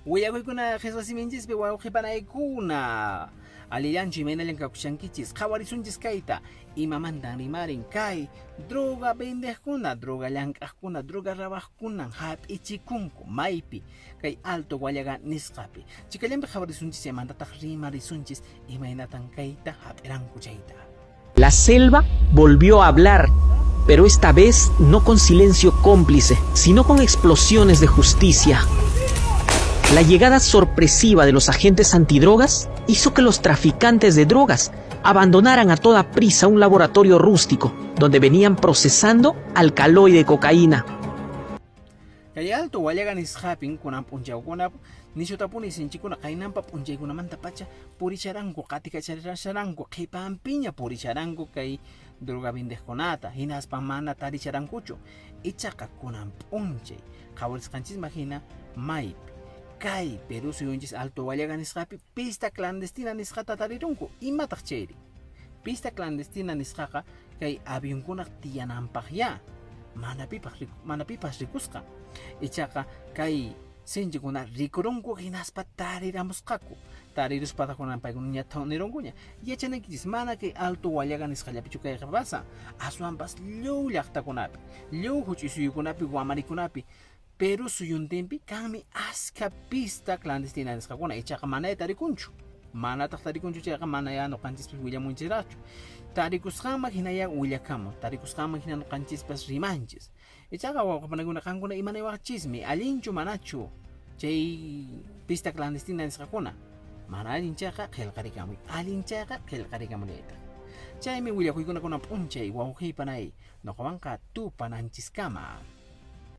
Willakuykuna qhiswa siminchispi wawqi panaykuna. Allillanchu imaynallan kakushankichis? Qhawarisunchis kayta. Imamantan rimarin kay droga vendeqkuna, droga llank'aqkuna, droga rabaqkunan hap'ichikunku maypi kay Alto Huallaga nisqapi. Chikallanpi qhawarisunchis chaymantataq rimarisunchis imaynatan kayta hap'iranku chayta. La selva volvió a hablar, pero esta vez no con silencio cómplice, sino con explosiones de justicia. La llegada sorpresiva de los agentes antidrogas hizo que los traficantes de drogas abandonaran a toda prisa un laboratorio rústico donde venían procesando alcaloide de cocaína. Kay Alto Huallaga nisqapin kunan p'unchawkuna nishutapuni sinchikuna qaynanpa p'unchaykunamantapacha purisharanku, qatikachasharanku, qhipanpiña purisharanku kay droga vendeqkunata, hinaspa mana tarisharankuchu. Ichaqa kunan p'unchay qhawarisqanchisman hina maypi kay Perú suyunchis Alto Huallaga nisqapi pista clandestina nisqata tarirunku. Imataq chayri? Pista clandestina nisqaqa kay avionkunaq tiyananpaqyá mana pipaq mana pipas rikusqa. Ichaqa kay sinchikuna rikurunku hinaspa tariramusqaku. Tariruspataq kunan paykunaña thunirunkuña. Yachanaykichis mana kay Alto Huallaga nisqallapichu kayqa pasa, aswanpas lliw llaqtakunapi, lliw huch'uy suyukunapi, wamarikunapi, Perú suyuntinpi kanmi askha pista clandestina nisqakuna, ichaqa manaya tarikunchu. Manataq tarikunchu chayqa manayá noqanchispis willamunchisraqchu. Tarikusqanman hinayá willakamun, tarikusqanman hina noqanchispas rimanchis. Ichaqa wawqapanakuna qankuna imanawaqchismi, allinchu manachu chay pista clandestina nisqakuna? Mana allin chayqa qillqarikamuy, allin chayqa qillqarikamullaytaq. Chaymi willakuykuna kunan p'unchay wawqiypanay noqawanqa tupananchiskama.